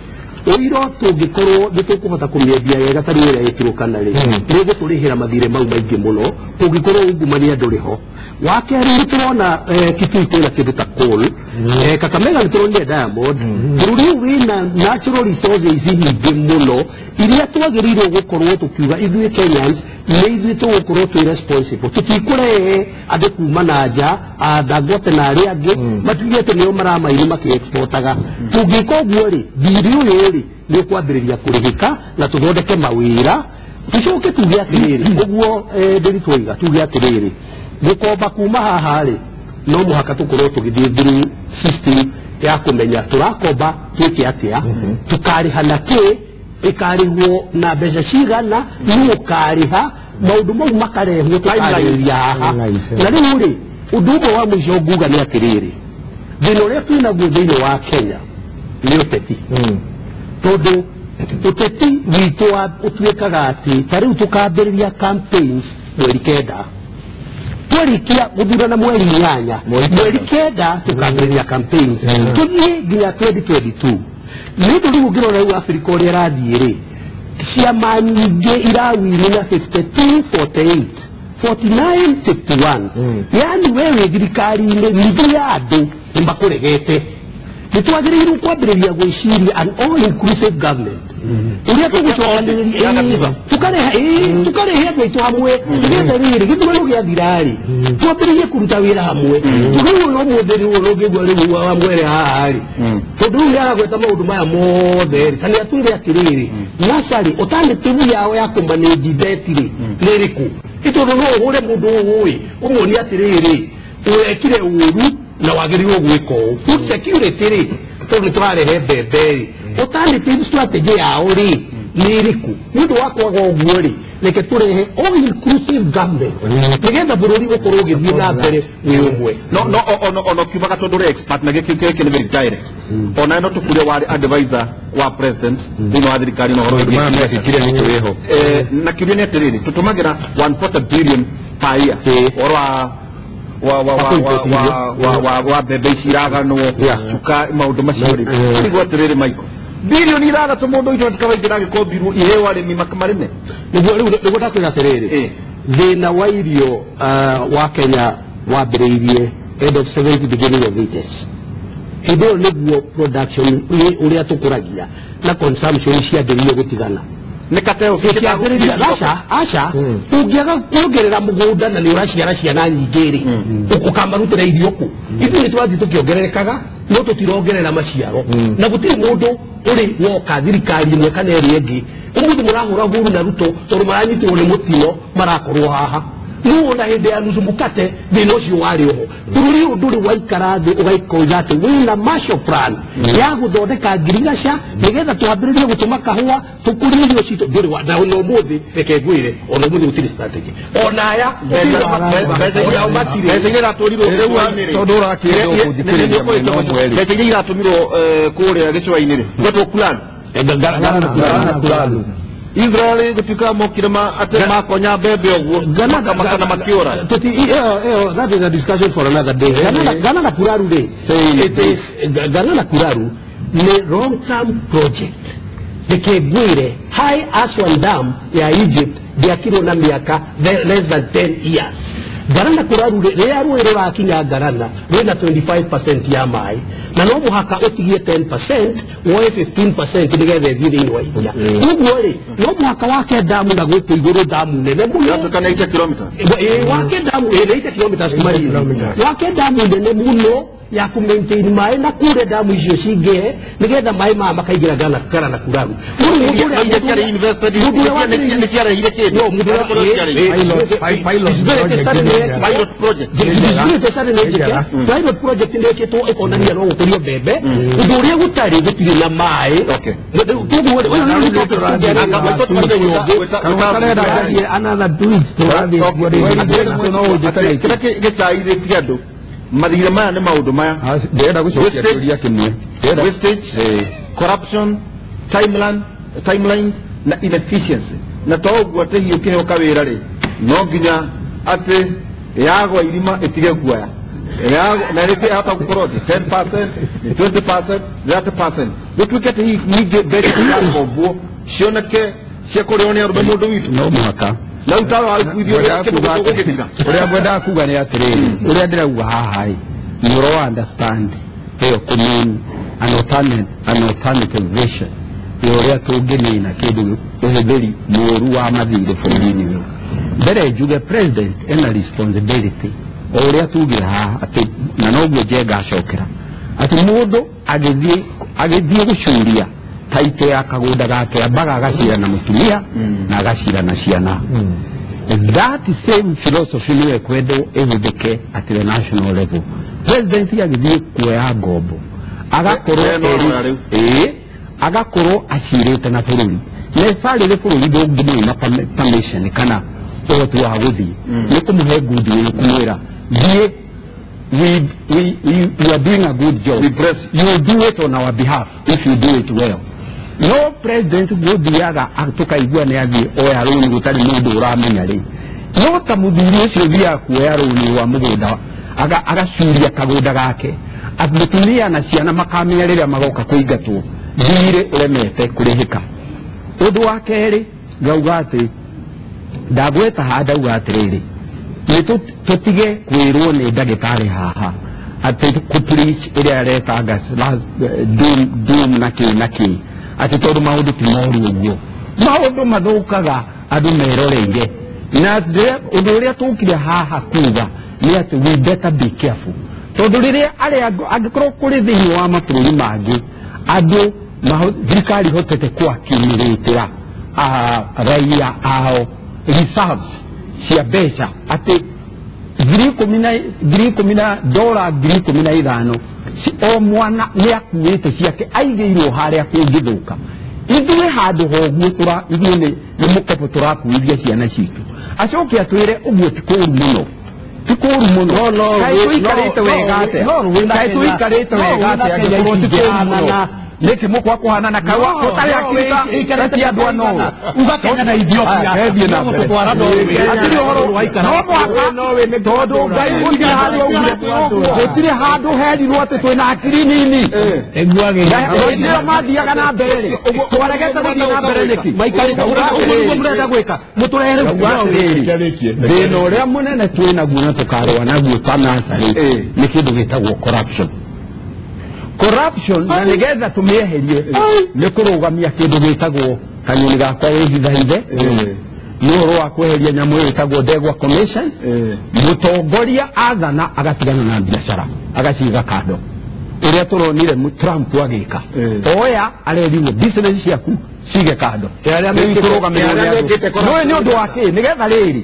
ũiro tũngĩkorwo nĩ tũkũhota kũmĩendia wega ta rĩu ĩrĩa ĩtũrũkana rĩ, nĩ ĩgũtũrĩhĩra mathirĩ mau maingĩ mũno ũngĩkorwo ungumania ndũrĩ ho. Wa kerĩ nĩ tũrona Kitui kwĩna kĩndũ ta coal, Kakamega nĩ tũronire diamond. Bũrũri ũyũ wĩna natural resources nyingĩ mũno iria twagĩrĩirwo gũkorwo tũkiuga ithuĩ Kenyans nĩ ithuĩ tũgũkorwo twĩ responsible. Tũtikũrehe andũ kuma na nja, Dangote na arĩa angĩ matuge atĩ nĩo maramaini makĩ-exportaga. Tũngĩka ũguo rĩ, thirĩ ũyũ rĩ nĩ ũkwambĩrĩria kũrĩhĩka na tũthondeke mawĩra. Tũcoke tuge atĩrĩrĩ, ũguo ndĩri twaiga, tuge atĩrĩrĩ, gũkomba kuma haha rĩ no mũhaka tũkorwo tũgĩthiĩ through system ya kũmenya tũrakomba twĩke atĩa, tũkarĩha na kĩ, ĩkarĩhwo na mbeca cigana, nũ ũkarĩha, maũndũ mau makarehwo tũkarĩrĩria haha. Na rĩu rĩ, ũndũ ũmwe wa mũico nguga nĩ atĩrĩrĩ, thĩna ũrĩa twĩnaguo thĩinĩ wa Kenya nĩ ũteti. Tondũ ũteti witũ ũtuĩkaga atĩ ta rĩu tũkambĩrĩria campaigns mweri 9, twarikia gũthurana mweri 8, mweri 9 tũkambĩrĩria campaigns tũthiĩ nginya 2022. Nĩ ũndũ rĩu ũngĩrora rĩu Afrika ũrĩa ĩrathiĩ rĩ, ciama nyingĩ irawini na 52 48 49 51. Yaani wewe thirikari-inĩ nuthu ya andũ nĩ makũregete. Nĩ twagĩrĩirwo kwambĩrĩria gwĩciria an all inclusive government ũrĩa tũgũcokanĩrĩria, tũkarehe andũ aitũ hamwe, nĩgetha rĩrĩ gĩthurano gĩathira rĩ twambĩrĩrie kũruta wĩra hamwe. Rĩu no mũthĩ rĩu ũngĩigua rĩu wa mwere haha rĩ, tondũ rĩu nĩaragweta maũndũ maya mothe rĩ, ta nĩatwĩre atĩrĩrĩ, NASA rĩ alternative yao ya kũmanage debt rĩ nĩ ĩrĩkũ? Nĩ tondũ no ũhũre mũndũ ũũ ũmuonie atĩrĩrĩ, ũrekire ũru na wagĩrĩirwo gwĩka ũũ. Food security rĩ, tondũ nĩ tũrarehe mbembe rĩ, alternative strategy yao rĩ nĩ ĩrĩkũ? Nĩ ũndũ wa kwaga ũguo rĩ, reke tũrehe all inclusive government nĩgetha bũrũri ũkorwo ũgĩthiĩ na mbere wĩ ũmwe. No ono kiugaga tondũ ũrĩ expert na gĩkĩ gĩkĩ nĩ very direct. Ona no tũkure warĩ advisor wa president thĩinĩ wa thirikari na ũhoro wĩgiĩ na kĩũria nĩ atĩrĩrĩ, tũtũmagĩra 1.4 billion per year ũhoro wa mbembe ici iraganwo cuka maũndũ macio rĩ, nĩguo atĩrĩrĩ Michael, bilioni 6 mũndũ ũcio atikawaingĩra agĩkombirwo iheo arĩmi marĩme. Nĩguo rĩu nĩguo ndakwĩra atĩrĩrĩ, thĩna wa irio wa Kenya wambĩrĩirie end of 70 beginning of 80s. Hĩndĩ ĩyo nĩguo production ũrĩa tũkũragia na consumption ciambĩrĩirie gũtigana. Nĩkateo aca ũngĩaga kuongerera mũgũnda na nĩ ũraciara ciana nyingĩ rĩ, ũkamarutĩra irio kũ? Ithuĩ nĩ tũrathiĩ tũkĩongererekaga no tũtirongerera maciaro, na gũtirĩ mũndũ ũrĩ woka thirikari ĩmwe kana ĩrĩa ĩngĩ. Ũmũthĩ mũrahũra Uhuru na Ruto tondũ maranyitirwo nĩ mũtino marakorwo haha. Nuona hĩndĩ ya nusu mukate thĩna ũcio warĩ oho. Bũrũri ũyũ ndũrĩ waikara thĩ ũgaikoiga atĩ wĩna Marshall Plan ya gũthondeka ngirigaca nĩgetha twambĩrĩrie gũtũma kahũa tũkũrie irio citũ ndũrĩ wa na ona ũmũthĩ reke ngwĩre ona ũmũthĩ gũtirĩ strategy ona aya onao matirĩ mbeca iria iratũrirwo tondũ ũrakĩrwo gũthikĩrĩria mwena ũmwe rĩ mbeca iria iratũmirwo kũrĩa gĩcũa-inĩ rĩ gwetwo Kulanu Galana Kulalu Israel gũtuĩka mokire atĩ makonya mbembe ũguo makana makiura that is a discussion for another day. Galana Kulalu rĩ it is Galana Kulalu ni long term project. Reke ngwĩre High Aswan Dam ya Egypt ndĩakirwo na mĩaka less than 10 years. Galana Kulalu rĩrĩa rũĩ rũrakinya Galana rwĩna 25% ya maĩ na no mũhaka ũtigie 10% woe 15% nĩgetha ĩthiĩ thĩinĩ wa iria. Ũguo rĩ no mũhaka wake damu na gũkũ igũrũ damu nene mũno yatuĩka nĩ 80 kilometers wake damu 80 kilometers kuma wake damu nene mũno ya ku maintain maĩ na kure damu icio cingĩhe nĩgetha maĩ maya makaingĩra Galana Kulalu. Pilot project nĩĩkĩtwo ĩkonania no gũkũrio mbembe ũndũ ũrĩa gũtarĩ gũtirĩ na maĩ. Kĩrĩa gĩcairĩtie andũ mathirĩ maya nĩ maũndũ maya ndĩrenda gũcokia kĩũria kĩmwe wastage, corruption, timeline na inefficiency na to ũguo atĩ hihi ũkĩheo kawĩra rĩ no nginya atĩ yagwa irima ĩtige kuoya na rĩngĩ yahota gũkorwo atĩ 10%, 20%, 30% gũtuĩke atĩ hihi ningĩ mbeca irakombwo cioneke cia kũrĩo nĩ arũme mũndũ witũ no mũhaka na rĩu tawe wakuithio kĩndũ gũgĩtiga ũrĩa ngwendaga kuga nĩ atĩrĩrĩ ũrĩa ndĩrauga haha rĩ nĩ ũro understand ĩyo kũmean an alternative vision ya ũrĩa tũngĩnina kĩndũ ũhũthĩri mũũru wa mathirĩ bũrũri-inĩ ũyũ. Mbere njuge president ena responsibility o ũrĩa tugire haha atĩ na noguo Njenga acokera atĩ mũndũ agĩthiĩ gũcuria taito ya kagũnda gake ambaga agacira na mũtumia na agacira na ciana. That same philosophy nĩyo ĩkwendwo ĩhũthĩke at the national level. President agĩthiĩ kuoya ngombo agakorwo acirĩte na bũrũri necessarily bũrũri ndũngĩmũima permission kana ũhoti wa gũthiĩ nĩ kũmũhe goodwill kũmwĩra thiĩ we are doing a good job. You do it on our behalf if you do it well. No president gũthiaga tũkaigua nĩ athiĩ oya rũni gũtarĩ mũndũ ũramenya rĩ no ta mũthuri ũcio ũthiaga kuoya rũni rwa mũgũnda agacuria kagũnda gake mũtumia na ciana makamenya rĩrĩa magoka kũingatwo thirĩ ũremete kũrĩhĩka. Ũndũ wa kerĩ ngauga atĩ ndagweta haha ndauga atĩrĩrĩ nĩ tũtige kwĩrwo nĩ ndagĩtarĩ haha atĩ kũ-preach ĩrĩa aretanga doom na kĩ na kĩ atĩ tondũ maũndũ ti moru ũguo maũndũ mathũkaga andũ meroreire na ũndũ ũrĩa tũkire haha kuga nĩ atĩ we better be careful tondũ rĩrĩa arĩa angĩkorwo kũrĩ thĩinĩ wa mabũrũri mangĩ andũ thirikari hotete kũ-accumulate-ĩra raia ao reserves cia mbeca atĩ $15,000 o mwana nĩ akuĩte ciake aigĩirwo harĩa kũngĩthũka. Ithuĩ handũ hoguo ithuĩ nĩ mũkobo tũrakuithia ciana citũ acoke atwĩre ũguo ti kũũru mũno ti kũũru mũno kaĩ tũikarĩte wega atĩa kaĩ tũikarĩte wega atĩa angĩkorwo ti kũũru mũno nĩkĩ mũkwa kũhanana kau gũtarĩ akiri ti andũ ano uga Kenya na Ethiopia thiĩ na mbere hatirĩ ũhoro no mũhaka tondũ Ngai gũtirĩ handũ augire gũtirĩ handũ herirwo atĩ twĩna akiri nini ĩyo mathiaga na mbere rĩ twaregete gũthiĩ na mbere nĩkĩ maikarĩte ũguo nĩguo mũrenda gwĩka mũtũrehere thĩna ũrĩa mũnene twĩnaguo na tũkarũa naguo ta NASA rĩ nĩ kĩndũ gĩtagwo corruption. Corruption na nigetha tumieherie nĩ kũrũgamia kĩndũ gĩtagwo kanyoni gakwa wĩhithahithe nĩ ũhoro wa kweheria nyamũ ĩyo ĩtagwo Ndegwa Commission. Mũtongoria athana agatigana na biacara agaciga kando ũrĩa tũronire Trump agĩka oya arerirwo business ciaku cige kando no nĩ ũndũ wa kĩ nĩgetha rĩrĩ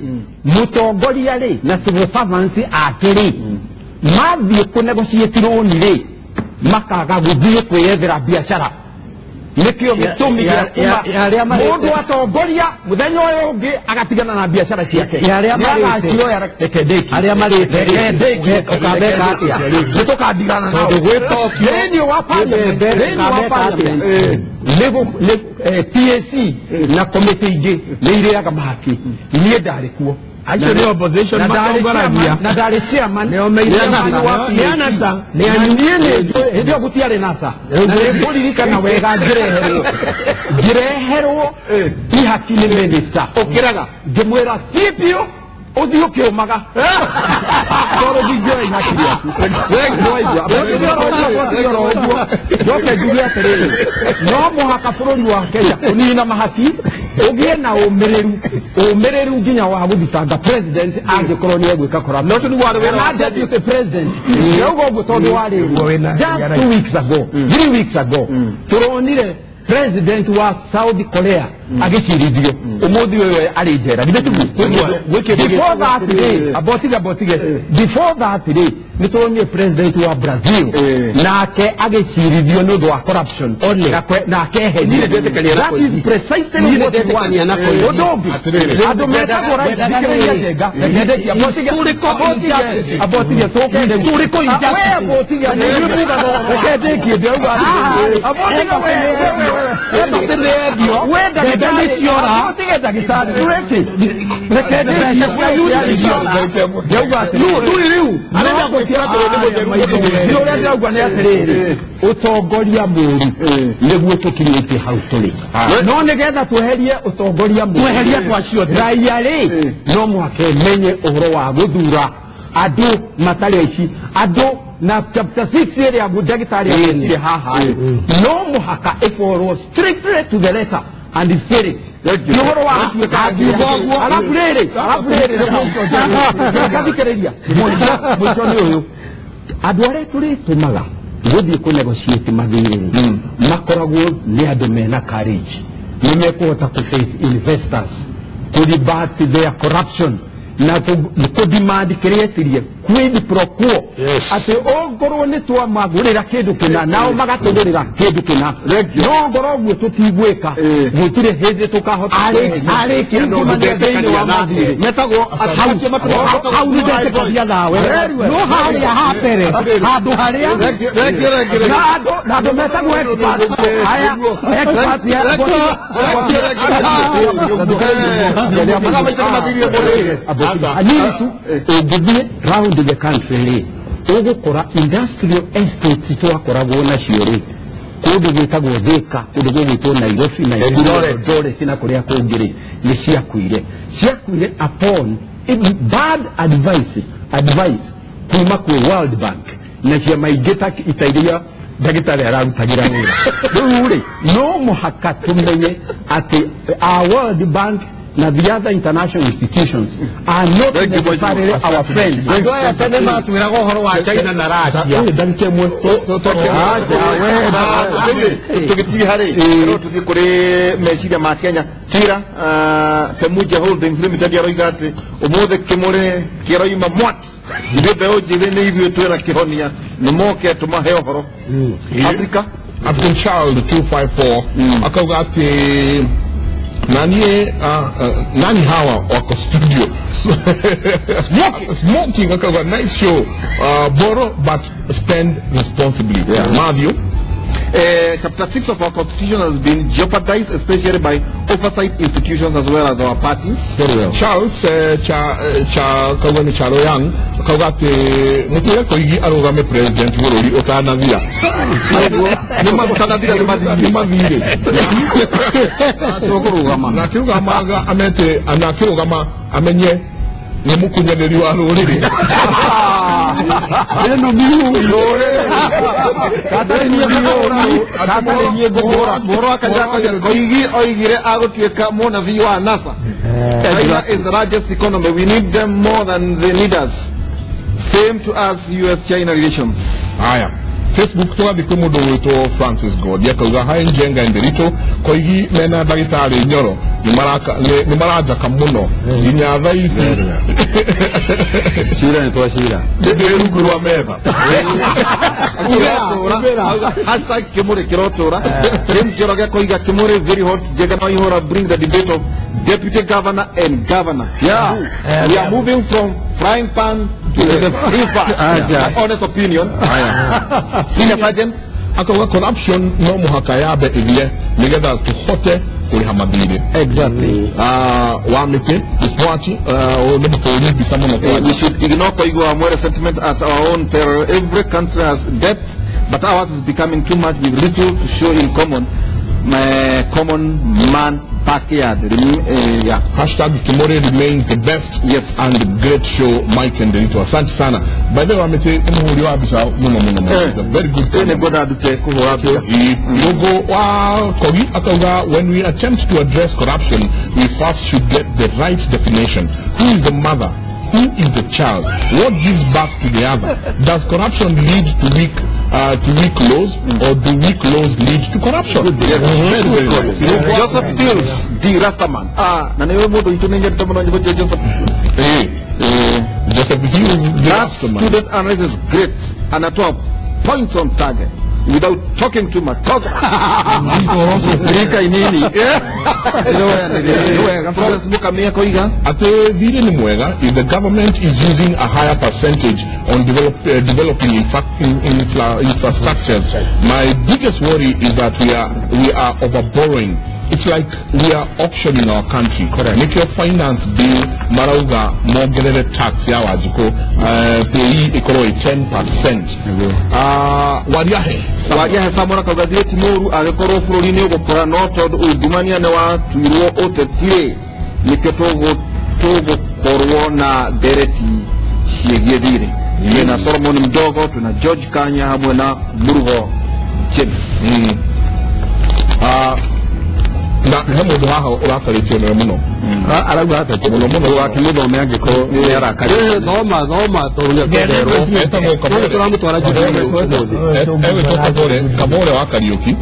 Mutongoria rĩ na civil servants ake rĩ mathiĩ kũ negotiate loan rĩ makaga gũthiĩ kwĩyethera biacara. Nĩkĩo gĩtũmi gĩa kuma mũndũ atongoria mũthenya ũyũ ũngĩ agatigana na biacara ciake. Nĩagacioya reke ndĩkie. Arĩa marĩte Reke ndĩkie. Ũkameka atĩa? Nĩtũkadigana nao. Tondũ gwĩtokio Thĩinĩ wa parliament, thĩinĩ wa ũkameka atĩa? parliament, TAC na komĩtĩ ingĩ nĩ irĩaga mahaki. Niĩ ndarĩ kuo. Acio nĩ opposition Na ndarĩ matongoragia. chairman- na ndarĩ chairman Nĩo meire chairman NASA. wa Nĩ PAC. anasa. Na niĩ nĩ njũĩ hĩndĩ ĩyo gũtiarĩ NASA. Na nĩ ngũririkana wega ngĩreherwo ihaki nĩ minister. Ũkĩraga. Ngĩmwĩra sipio ũthiĩ ũkĩũmaga tondũ ndingĩoya ihaki rĩaku. Nĩwaigua? Njoke njuge atĩrĩrĩ, no mũhaka bũrũri wa Kenya kũnina mahaki ũgĩe na ũmĩrĩru nginya wa gũthitanga president angĩkorwo nĩ egwĩka corruption. No tũ nĩguo warĩ wĩra Kana wa deputy president. Ndĩrauga ũguo tondũ wa rĩrĩ, just 2 weeks ago, 3 weeks ago, tũronire president wa South Korea agĩcirithio ũmũthĩ ũyũ arĩ njera. Githĩ tiguo? Before that day, abotige. Before that day, nĩ tũronire president wa Brazil nake agĩcirithio nĩ ũndũ wa corruption na akeherio. That is precisely what we want. Ũndũ ũngĩ, andũ metagwo right, thikĩrĩria Njenga, reke ndĩkie, abotige, abotige, tũke rĩu. We abotige, nĩ ithuĩ mugaga, reke ndĩkie, ndĩrauga atĩrĩrĩ, abotige, we, we, we, we, we ndagĩtarĩ, abotige ndagĩtarĩ, reke reke ndĩkie, ndĩrauga atĩrĩrĩ, rĩu arenda gwĩkĩra atĩrĩ nĩ mũtheru nĩ ũrĩa ndĩrauga nĩ atĩrĩrĩ, ũtongoria mũru nĩguo tũkinyĩtie hau tũrĩ. No nĩgetha tweherie ũtongoria mũru, Tweherie twa ciothe. raia rĩ no mũhaka ĩmenye ũhoro wa gũthura andũ matarĩ aici, andũ na chapter 6 ĩrĩa ndagĩtarĩ agetie haha rĩ, no mũhaka ĩborwo strictly to the letter and the spirit. Nĩ ũhoro wa gũtuĩka ũguo. Alafu rĩrĩ, reke thikĩrĩria. Mũico nĩ ũyũ, andũ arĩa tũrĩtũmaga gũthiĩ kũ negotiate mathirĩ rĩ, makoragwo nĩ andũ mena courage, nĩ mekũhota kũ face investors, kũ rebut their corruption na kũ demand kĩrĩa etirie quid pro quo, atĩ ongorwo nĩ twamagũrĩra kĩndũ kĩna nao magatũgũrĩra kĩndũ kĩna, no ngorwo ũguo tũtigwĩka gũtirĩ hĩndĩ tũkahota Arĩkia no kũingĩrania thĩinĩ wa mathirĩ. Metagwo Hau nĩ ndetĩkania nawe. No harĩa ha mbere, handũ harĩa na andũ na andũ metagwo experts aya experts ya anini tu ũngĩthiĩ round the country rĩ, ũgũkora industrial estates twakoragwo nacio rĩ kũndũ gwĩtagwo Thika, kũndũ gũgwĩtwo Nairobi na Eldoret na kũrĩa kũngĩ rĩ, nĩ ciakuire upon bad advice kuma kwĩ World Bank na ciama ingĩ ta ita iria ndagĩtarĩ ararutagĩra wĩra. Rĩu rĩ, no mũhaka tũmenye atĩ our World Bank na the other international institutions are not necessarily our friends. Andũ aya tene matwĩraga ũhoro wa China na Russia. Ndagĩka ĩmwe. Tũgĩtiga harĩ no tũthiĩ kũrĩ meciria ma Kenya tira Temuja Holdings Limited aroiga atĩ ũmũthĩ kĩmũrĩ kĩroima mwaki, ithuĩ mbeũ njĩthĩ nĩ ithuĩ twĩna kĩhonia, nĩ moke tũmahe ũhoro Africa. Abdul Child 254 akauga atĩ nani nani hawa wako studio smoking, akauga nice show, borrow but spend responsibly. Matthew. Chapter 6 of our constitution has been jeopardized, especially by oversight institutions as well as our parties. Very well. Charles cha kauga nĩ Charo Young akauga atĩ mũtwĩre Koigi arũgame president bũrũri ũtanathira. Ũtanathira nĩ mathirĩ. Nĩ mathirĩ. Na akĩrũgama amete na akĩrũgama amenye nĩ mũkunyanĩri wa rũrĩrĩ. Ĩno mĩhũri. Mũhoro wa Kanja Koigi oigire agũtuĩka mũnabii wa NASA. China is the largest economy. We need them more than they need us. Same to us, US-China relations. Haya, Facebook tũgathiĩ kwĩ mũndũ gwĩtwo Francis Godi akauga hi Njenga Nderitu Koigi mena ndagĩtarĩ Nyoro. Nĩ maranjaka mũno nginya thaa ici. Cira nĩ twacira. Ndĩ rungu rwa metha. Hashtag Kimuri Kirotora. James Njoroge koiga Kimuri very hot. Jegana Ihora bring the debate of deputy governor and governor. Yeah. We are moving from frying pan to the free pan. Yeah. Honest opinion. Senior Sergeant akauga corruption no muhaka yabe ithire nigetha tuhote kuriha mathirĩ. Exactly. Wa mĩtĩ mwachi ũyũ nĩ mũbũri mbica mũno. We should ignore Koigua Mwere sentiment at our own peril. Every country has debt, but ours is becoming too much with little to show in common. My common man backyard. Yeah. Hashtag Kimori remains the best. Yes. And great show, Mike and Derito. Asante sana. By the way, wamete muhuri wa bisa muno muno muno. It's a very good thing. Logo wa Kogi akauga, when we attempt to address corruption, we first should get the right definition. Who is the mother? Who is the child? What gives birth to the other? Does corruption lead to weak laws, or do weak laws lead to corruption? Yes. Very, very good. Joseph Fields, the Rastaman. Na niwe mundu itu ninge tamuno nyibo Joseph. Joseph Fields, the Rastaman. Student analysis is great. Anatoa points on target without talking too much. Talk. Rika inini. Ate thire ni mwega if the government is using a higher percentage on developing infrastructures. My biggest worry is that we are overborrowing. It's like we are auctioning our country. Correct. Nikio finance bill marauga mongerere tax ya wajiko PAYE ikorwo 10%. Wariahe Wariahe Samora kauga ti mũru agĩkorwo bũrũri nĩ ũgũkũra no tondũ ungumania nĩ watuirwo ũteti-rĩ nĩkĩo tũgũkorwo na ndereti ciĩgiĩ thirĩ. Tuna Solomon Mdogo, tuna George Kanya hamwe na Murugo James. Na he mũndũ haha ũrakarĩtio nĩwe mũno. Arauga atĩa? Mũno mũno. Wakĩmũthome angĩkorwo nĩ arakarĩtio. Thoma thoma tondũ nĩ akwenderwo. Etagwo Tũramũtwara Jubilee ũmũthĩ. Egwĩtwo Kabore wa Kariũki.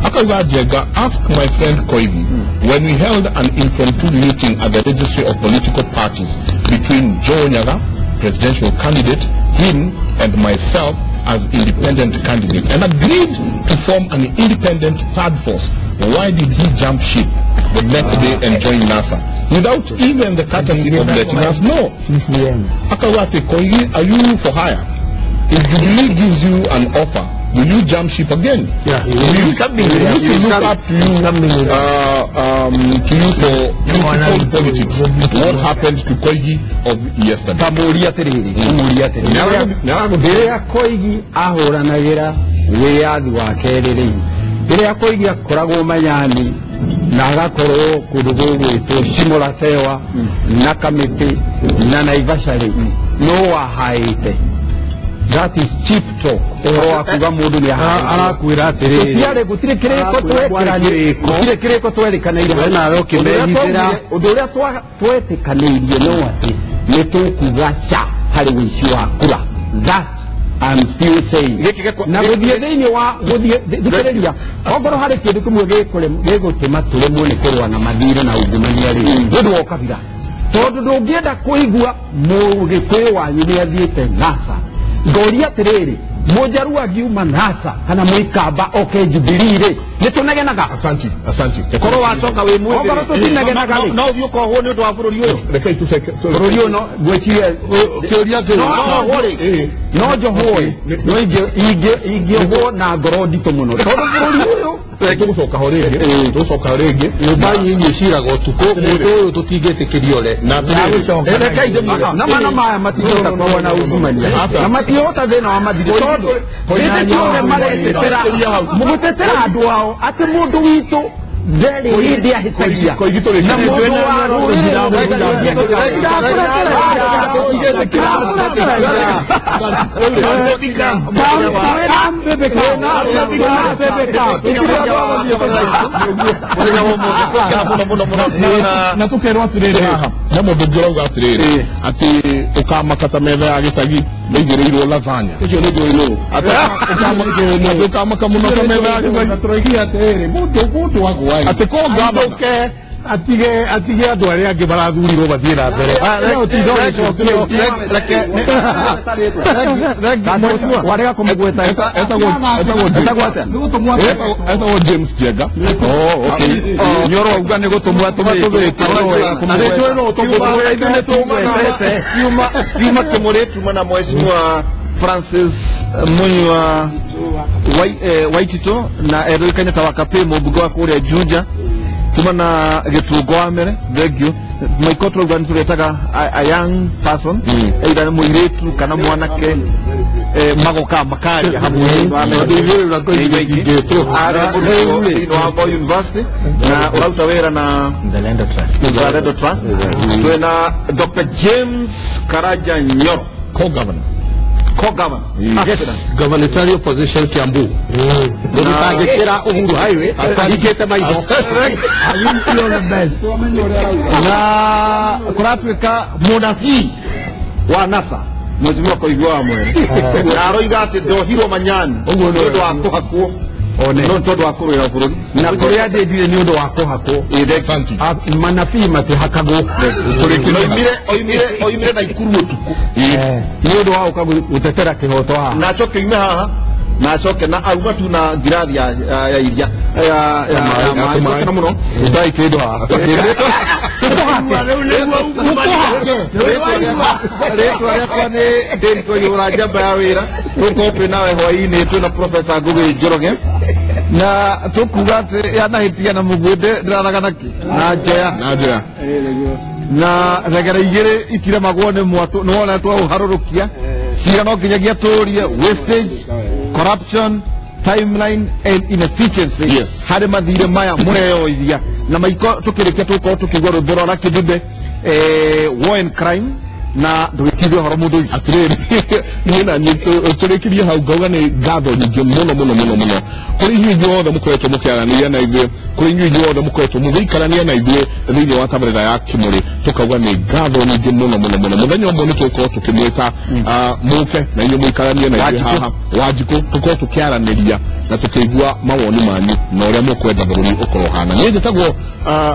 Akauga Njenga, ask my friend Koigi, when we held an impromptu meeting at the registry of political parties between Joe Nyaga, presidential candidate, him and myself as independent candidate, and agreed to form an independent third force. Why did he jump ship the next day and join NASA without even the courtesy of letting us know? Akawate Koigi, are you for hire? If Jubilee gives you an offer, will you jump ship again? Yeah, we look up to you to you for politics. What happened to Koigi of yesterday? Tamuria tiriri, tamuria tiriri. Rĩrĩa Koigi ahũranagĩra wĩyathi wa kerĩ rĩ, rĩrĩa Koigi akoragwo Manyani na agakorwo kũndũ gũgwĩtwo Shimo-la-Tewa na Kamĩtĩ na Naivasha rĩ, no wahaĩte. That is cheap talk. Ũhoro wa kuga mũndũ nĩ arakwĩra atĩrĩrĩ, gũtiarĩ gũtirĩ kĩrĩko twekĩranĩire, gũtirĩ kĩrĩko twerĩkanĩire. Nawe ũkĩmehithĩra. Ũndũ ũrĩa twetĩkanĩirie no atĩ nĩ tũkuga ca harĩ ũici wa kura. That I'm still saying. Na gũthiĩ thĩinĩ wa gũthiĩ thikĩrĩria, ongorwo harĩ kĩndũ kĩmwe gĩgũtũma tũremwo nĩ kũrũa na mathirĩ na ungumania rĩ, nĩ ũndũ wa ũkabira. Tondũ ndũngĩenda kũigua mũgĩkũyũ wanyu nĩ athiĩte NASA. Ngoria atĩrĩrĩ, mũnjaruo angiuma NASA kana mũikamba oke Jubilee rĩ, nĩ tũnegenaga? Asante, asante. Korwo wacoka wĩ mwĩthĩ. Ongorwo tũtinegenaga rĩ, no ũthiĩ ũkohwo nĩ ũndũ wa bũrũri ũyũ. Rekei tũceke. Bũrũri ũyũ no ngwĩciria kĩũria kĩu. No njohwo ĩ, no ingĩohwo na ngoro nditũ mũno tondũ bũrũri ũyũ tũgũcoka ho rĩngĩ, tũgũcoka ho rĩngĩ. Nyũmba nyinyi ciraga ũtukũ, mũndũ ũyũ tũtingĩtĩkĩria ũre. Na atĩrĩrĩ, na mana maya matingĩhota kũrũa na ungumania na matingĩhota thĩna wa mathirĩ tondũ hĩndĩ ciothe maretetera mũgũtetera andũ ao atĩ mũndũ witũ ndarĩ hĩndĩ ahĩtagia na mũndũ wa rũrĩrĩ. Na tũkerwo atĩrĩrĩ haha na mũndũ ũngĩ ũrauga atĩrĩrĩ atĩ ũkamaka ta metha ya gĩcagi maigĩrĩirwo lasagna. Ũcio nĩ ndũĩ nũ. Atĩ ũkamaka mũno ta metha ya gĩcagi. Tũroigia atĩrĩrĩ mũndũ agwa atĩ ko ngavana Atige andũ arĩa angĩ marathurirwo mathiĩ na mbere. Warega kũmũgweta etagwo James Njenga. Oh, okay. Nyoro auga nĩ gũtũmwo atũmĩtwo. Kiuma kĩmũrĩ tuma na mheshimiwa Francis Munyua Waitito na erũĩkaine ta Wakapĩ mũmbunge wa kũrĩa Juja. Tuma na gĩtungo wa mere thank you Michael turauga nĩ tũretaga a young person either nĩ mũirĩtu kana mwanake magoka makaria hamwe thĩinĩ wa Moi University na ũraruta wĩra na Mzalendo Trust. Mzalendo Trust. Twĩna Dr. James Karaja Nyoro, co-governor. Co-governor. Yes, gubernatorial position Kiambu. Mũtangĩkĩra Uhuru Highway ahingĩte maitho. Na kũratuĩka mũnabii wa NASA mheshimiwa Koigua wa Mwere na aroiga atĩ ndohirwo manyani Ũguo nĩ ũndũ wa kũhakwo no tondũ wa kũrũĩra bũrũri. Na kũrĩa ndĩ ndirĩ nĩ ũndũ wa kũhakwo. Asante. Manabii matihakagwo. Oimire Naikuru ũtukũ Nĩ ũndũ wa gũka gũtetera kĩhoto haha. Na acoke oime haha na acoke na auma tu na ngirathi ya iria ya maĩ ya mũno. Ndai kĩndũ haha. Rĩtwa rĩakwa nĩ Derrick Waihũra njamba ya wĩra. Tũkorwo twĩ nawe hwaĩ-inĩ twĩna Professor Ngũgĩ Njoroge na tũkuga atĩ yanahĩtia na mũguĩ ndĩraraga nakĩ na njeya na njeya na thegere igĩrĩ itiremagwo nĩ mwatũ nĩ wona twaũharũrũkia cira no nginyagia tũrie wastage, corruption, timeline and inefficiency. Yes. Harĩ mathirĩ maya mũreyoithia na maiko tũkĩrĩkia tũgũkorwo tũkĩigua rwĩmbo rwa Lucky Dube, war and crime, na ndũgĩtithie ũhoro mũndũ ũyũ. Atirĩrĩ, niĩ na tũrĩkĩrie hau ngauga nĩ ngatho nyingĩ mũno mũno mũno mũno kũrĩ inyuĩ inyuothe mũkoretwo mũkĩaranĩria na ithuĩ, kũrĩ inyuĩ inyuothe mũkoretwo mũgĩikarania na ithuĩ thĩinĩ wa tabarĩra ya Kĩmũrĩ. Tũkauga nĩ ngatho nyingĩ mũno mũno mũno. Mũthenya ũmwe nĩ tũgũkorwo tũkĩmwĩta mũke na inyuĩ mũikaranie na ithuĩ haha Wanjikũ, tũkorwo tũkĩaranĩria na tũkĩigua mawoni manyu na ũrĩa mũkwenda bũrũri ũkorwo ũhana. Niĩ njĩtagwo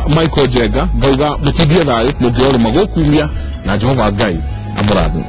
Michael Njenga, ngauga mũtindie thayũ mũngĩorũma gũkumia na Jehova Ngai amũrathime.